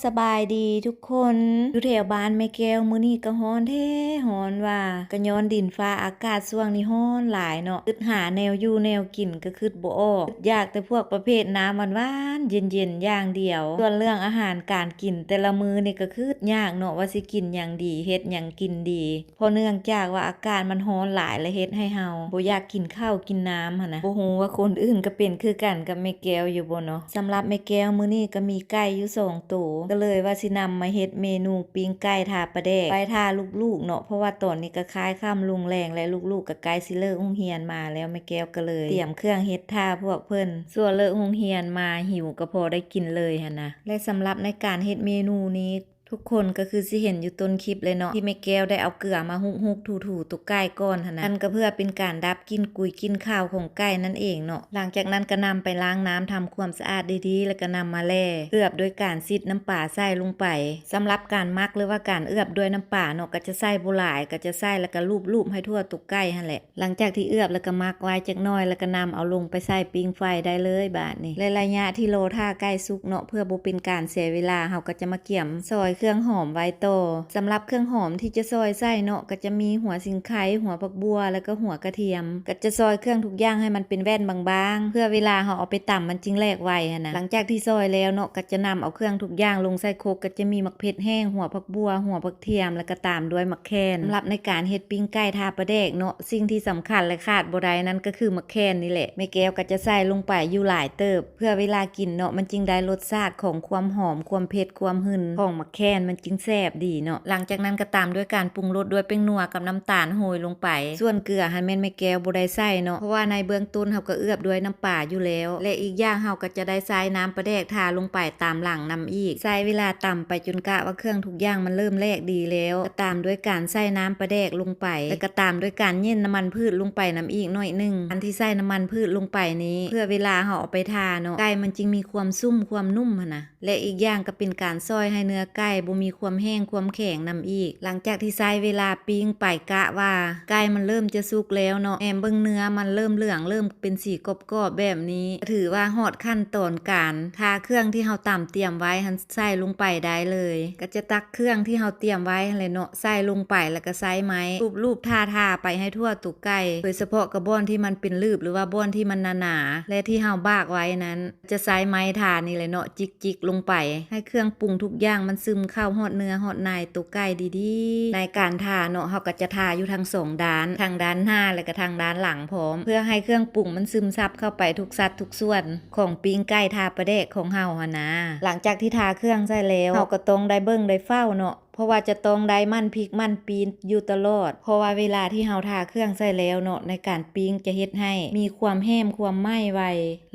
ສະບາຍດີທຸກຄົນ ຢູ່ແຖວບ້ານແມ່ແກ້ວມື້ນີ້ກໍຮ້ອນແທ້ຮ້ອນວ່າ ກໍຍ້ອນດິນຟ້າອາກາດຊ່ວງນີ້ຮ້ອນຫຼາຍເນາະ ຄຶດຫາແນວຢູ່ແນວກິນກໍຄຶດບໍ່ອອກ ຄຶດຢາກແຕ່ພວກປະເພດນ້ຳຫວານໆ ເຢັນໆ ຢ່າງດຽວ ສ່ວນເລື່ອງອາຫານການກິນແຕ່ລະມື້ນີ້ກໍຄຶດຍາກເນາະ ວ່າຊິກິນຫຍັງດີ ເຮັດຫຍັງກິນດີ ເພາະເນື່ອງຈາກວ່າອາກາດມັນຮ້ອນຫຼາຍ ແລະ ເຮັດໃຫ້ເຮົາບໍ່ຢາກກິນເຂົ້າກິນນ້ຳຫັ້ນນະ ບໍ່ຮູ້ວ່າຄົນອື່ນກໍເປັນຄືກັນກັບແມ່ແກ້ວຢູ່ບໍ່ເນາະ. ສຳລັບແມ່ແກ້ວມື້ນີ້ກໍມີໄກ່ຢູ່ສອງໂຕ ກໍເລີຍວ່າຊິນຳມາເຮັດເມນູປີ້ງໄກ່ທາປາແດກໄວ້ຖ້າລູກໆເນາະ ເພາະວ່າຕອນນີ້ກໍຄ້າຍຄ່ຳລົງແລງ ແລະ ລູກໆກໍໃກ້ຊິເລີກໂຮງຮຽນມາແລ້ວ ແມ່ແກ້ວກໍເລີຍຕຽມເຄື່ອງເຮັດຖ້າພວກເພິ່ນ ຊົ່ວເລີກໂຮງຮຽນມາຫິວກໍພໍໄດ້ກິນເລີຍຫັ້ນນະ. ແລະ ສຳລັບໃນການເຮັດເມນູນີ້ ທຸກຄົນກໍຄືຊິເຫັນຢູ່ຕົ້ນຄລິບເລີຍເນາະ ທີ່ແມ່ແກ້ວໄດ້ເອົາເກືອມາຮຸບໆຖູໆຕົວໄກ່ກ່ອນຫັ້ນນະ ນັ້ນກໍເພື່ອເປັນການດັບກິ່ນກຸຍກິ່ນຄາວຂອງໄກ່ນັ້ນເອງເນາະ. ຫຼັງຈາກນັ້ນກໍນຳໄປລ້າງນ້ຳທຳຄວາມສະອາດດີໆ ແລ້ວກໍນຳມາແລ່ ເອືອບດ້ວຍການຊິດນ້ຳປາໃສ່ລົງໄປ. ສຳລັບການໝັກ ຫຼືວ່າການເອືອບດ້ວຍນ້ຳປາເນາະ ກໍຈະໃສ່ບໍ່ຫຼາຍ ກໍຈະໃສ່ແລ້ວກໍລູບໆໃຫ້ທົ່ວຕົວໄກ່ຫັ້ນແຫຼະ. ຫຼັງຈາກທີ່ເອືອບແລ້ວກໍໝັກໄວ້ຈັກໜ້ອຍ ແລ້ວກໍນຳເອົາລົງໄປໃສ່ປີ້ງໄຟໄດ້ເລີຍບາດນີ້ ແລະ ໄລຍະທີ່ລໍຖ້າໄກ່ສຸກເນາະ ເພື່ອບໍ່ເປັນການເສຍເວລາ ເຮົາກໍຈະມາກຽມຊອຍເຄື່ອງຫອມໄວ້ຕໍ່. ສຳລັບເຄື່ອງຫອມທີ່ຈະຊອຍໃສ່ເນາະ ກໍຈະມີຫົວສີໄຄ, ຫົວຜັກບົ່ວ ແລ້ວກໍຫົວກະທຽມ ກໍຈະຊອຍເຄື່ອງທຸກຢ່າງໃຫ້ມັນເປັນແວ່ນບາງໆ ເພື່ອເວລາເຮົາເອົາໄປຕຳມັນຈຶ່ງແຫຼກໄວຫັ້ນນະ. ຫຼັງຈາກທີ່ຊອຍແລ້ວເນາະ ກໍຈະນຳເອົາເຄື່ອງທຸກຢ່າງລົງໃສ່ຄົກ ກໍຈະມີໝາກເຜັດແຫ້ງ, ຫົວຜັກບົ່ວ, ຫົວຜັກທຽມ ແລ້ວກໍຕາມດ້ວຍໝາກ ແຄນ. ສຳລັບໃນການເຮັດປີ້ງໄກ່ທາປາແດກເນາະ ສິ່ງທີ່ສຳຄັນ ແລະ ຂາດບໍ່ໄດ້ນັ້ນກໍຄືໝາກແຄນນີ້ແຫຼະ. ແມ່ແກ້ວກໍຈະໃສ່ລົງໄປຢູ່ຫຼາຍເຕີບ ເພື່ອເວລາກິນເນາະ ມັນຈຶ່ງໄດ້ລົດຊາດຂອງຄວາມຫອມ, ຄວາມເຜັດ, ຄວາມຫຶ່ນຂອງໝາກແຄນ ມັນຈຶ່ງແຊບດີເນາະ. ຫຼັງຈາກນັ້ນກໍຕາມດ້ວຍການປຸງລົດດ້ວຍແປ້ງນົວກັບນ້ຳຕານໂຮຍລົງໄປ. ສ່ວນເກືອຫັ້ນແມ່ນແມ່ແກ້ວບໍ່ໄດ້ໃສ່ເນາະ ເພາະວ່າໃນເບື້ອງຕົ້ນເຮົາກໍເອືອບດ້ວຍນ້ຳປາຢູ່ແລ້ວ ແລະ ອີກຢ່າງເຮົາກໍຈະໄດ້ໃສ່ນ້ຳປາແດກທາລົງໄປຕາມຫຼັງນຳອີກ. ໃຊ້ເວລາຕຳໄປຈົນກະວ່າເຄື່ອງທຸກຢ່າງມັນເລີ່ມແຫຼກດີແລ້ວ ກໍຕາມດ້ວຍການໃສ່ນ້ຳປາແດກລົງໄປ ແລະ ກໍຕາມດ້ວຍການເຫຍົນນ້ຳມັນພືດລົງໄປນຳອີກໜ້ອຍໜຶ່ງ. ການທີ່ໃສ່ນ້ຳມັນພືດລົງໄປນີ້ ເພື່ອເວລາເຮົາເອົາໄປທາເນາະ ໄກ່ມັນຈຶ່ງມີຄວາມຊຸ່ມຄວາມນຸ້ມຫັ້ນນະ ແລະ ອີກຢ່າງກໍເປັນການຊ່ອຍໃຫ້ເນື້ອໄກ່ບໍ່ມີຄວາມແຫ້ງຄວາມແຂງນຳອີກ. ຫຼັງຈາກທີ່ໃຊ້ເວລາປີ້ງໄປກະວ່າໄກ່ມັນເລີ່ມຈະສຸກແລ້ວເນາະ ແນມເບິ່ງເນື້ອມັນເລີ່ມເຫຼືອງ ເລີ່ມ ເປັນສີກອບໆແບບນີ້ ຖືວ່າຮອດຂັ້ນຕອນການທາເຄື່ອງທີ່ເຮົາຕຳຕຽມໄວ້ຫັ້ນໃສ່ລົງໄປໄດ້ເລີຍ. ກໍຈະຕັກເຄື່ອງທີ່ເຮົາຕຽມໄວ້ຫັ້ນແຫຼະເນາະ ໃສ່ລົງໄປ ແລ້ວກໍໃຊ້ໄມ້ລູບໆທາໆໄປໃຫ້ທົ່ວຕົວໄກ່ ໂດຍສະເພາະກະບ່ອນທີ່ມັນເປັນລືບ ຫຼືວ່າບ່ອນທີ່ມັນໜາໆ ແລະ ທີ່ເຮົາບາກໄວ້ນັ້ນ ຈະໃຊ້ໄມ້ທານີ້ແຫຼະເນາະ ຈິກໆລົງໄປ ໃຫ້ເຄື່ອງປຸງທຸກຢ່າງມັນຊຶມເຂົ້າຮອດເນື້ອຮອດໃນຕົວໄກ່ດີໆ. ໃນການທາເນາະ ເຮົາກໍຈະທາຢູ່ທັງສອງດ້ານ ທັງດ້ານໜ້າ ແລະ ກະທັງດ້ານຫຼັງພ້ອມ ເພື່ອໃຫ້ເຄື່ອງປຸງມັນຊຶມຊັບເຂົ້າໄປທຸກສັດທຸກສ່ວນຂອງປີ້ງໄກ່ທາປາແດກຂອງເຮົາຫັ້ນນາ. ຫຼັງຈາກທີ່ທາເຄື່ອງໃສ່ແລ້ວ ເຮົາກໍຕ້ອງໄດ້ເບິ່ງໄດ້ເຝົ້າເນາະ ເພາະວ່າຈະຕ້ອງໄດ້ໝັ່ນພິກໝັ່ນປີ້ງຢູ່ຕະຫຼອດ ເພາະວ່າເວລາທີ່ເຮົາທາເຄື່ອງໃສ່ແລ້ວເນາະ ໃນການປີ້ງຈະເຮັດໃຫ້ມີຄວາມແຫ້ມຄວາມໄໝ້ໄວ.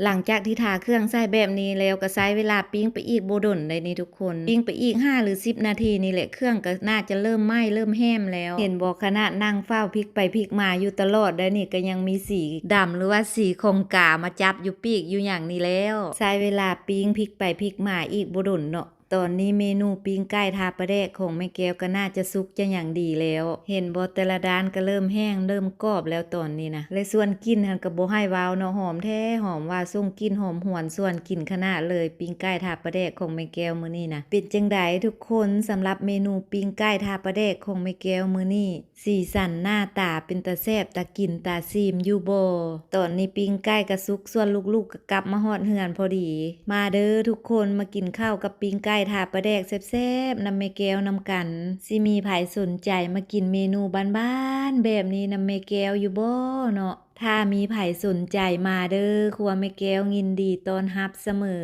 ຫຼັງຈາກທີ່ທາເຄື່ອງໃສ່ແບບນີ້ແລ້ວ ກໍໃຊ້ເວລາປີ້ງໄປອີກບໍ່ດົນໃດນີ້ທຸກຄົນ ປີ້ງໄປອີກຫ້າຫຼືສິບນາທີນີ້ແຫຼະ ເຄື່ອງກໍໜ້າຈະເລີ່ມໄໝ້ເລີ່ມແຫ້ມແລ້ວ. ເຫັນບໍ່ ຂະໜາດນັ່ງເຝົ້າພິກໄປພິກມາຢູ່ຕະຫຼອດໃດນີ້ ກໍຍັງມີສີດຳ ຫຼືວ່າສີຂອງກາມາຈັບຢູ່ປີກຢູ່ຫຍັງນີ້ແລ້ວ. ໃຊ້ເວລາປີ້ງພິກໄປພິກມາອີກບໍ່ດົນເນາະ ຕອນນີ້ເມນູປີ້ງໄກ່ທາປາແດກຂອງແມ່ແກ້ວກໍໜ້າຈະສຸກຈະຫຍັງດີແລ້ວ ເຫັນບໍ່ ແຕ່ລະດ້ານກໍເລີ່ມແຫ້ງເລີ່ມກອບແລ້ວຕອນນີ້ນະ ແລະ ສ່ວນກິ່ນຫັ້ນກໍບໍ່ໃຫ້ເວົ້າເນາະ ຫອມແທ້ຫອມວ່າ ສົ່ງກິ່ນຫອມຫວນຊວນກິນຂະໜາດເລີຍ ປີ້ງໄກ່ທາປາແດກຂອງແມ່ແກ້ວມື້ນີ້ນະ. ເປັນຈັ່ງໃດທຸກຄົນ ສຳລັບເມນູປີ້ງໄກ່ທາປາແດກຂອງແມ່ແກ້ວມື້ນີ້? ສີສັນໜ້າຕາເປັນຕາແຊບຕາກິນຕາຊີມຢູ່ບໍ່? ຕອນນີ້ປີ້ງໄກ່ກະສຸກ ສ່ວນລູກໆກະກັບມາຮອດເຮືອນພໍດີ. ມາເດີທຸກຄົນ ມາກິນເຂົ້າກັບປີ້ງໄກ່ທາປາແດກແຊບໆນຳແມ່ແກ້ວນຳກັນ. ຊິມີໃຜສົນໃຈມາກິນເມນູບ້ານໆແບບນີ້ນຳແມ່ແກ້ວຢູ່ບໍ່ເນາະ? ຖ້າມີໃຜສົນໃຈມາເດີ ຄົວແມ່ແກ້ວຍິນດີຕ້ອນຮັບສະເໝີ.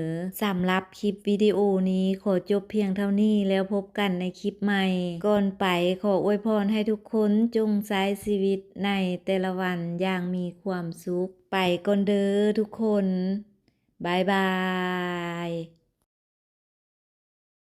ສຳລັບຄລິບວິດີໂອນີ້ຂໍຈົບພຽງເທົ່ານີ້ ແລ້ວພົບກັນໃນຄລິບໃໝ່. ກ່ອນໄປຂໍອວຍພອນໃຫ້ທຸກຄົນຈົ່ງໃຊ້ຊີວິດໃນແຕ່ລະວັນຢ່າງມີຄວາມສຸກ. ໄປກ່ອນເດີທຸກຄົນ. ບາຍບາຍ.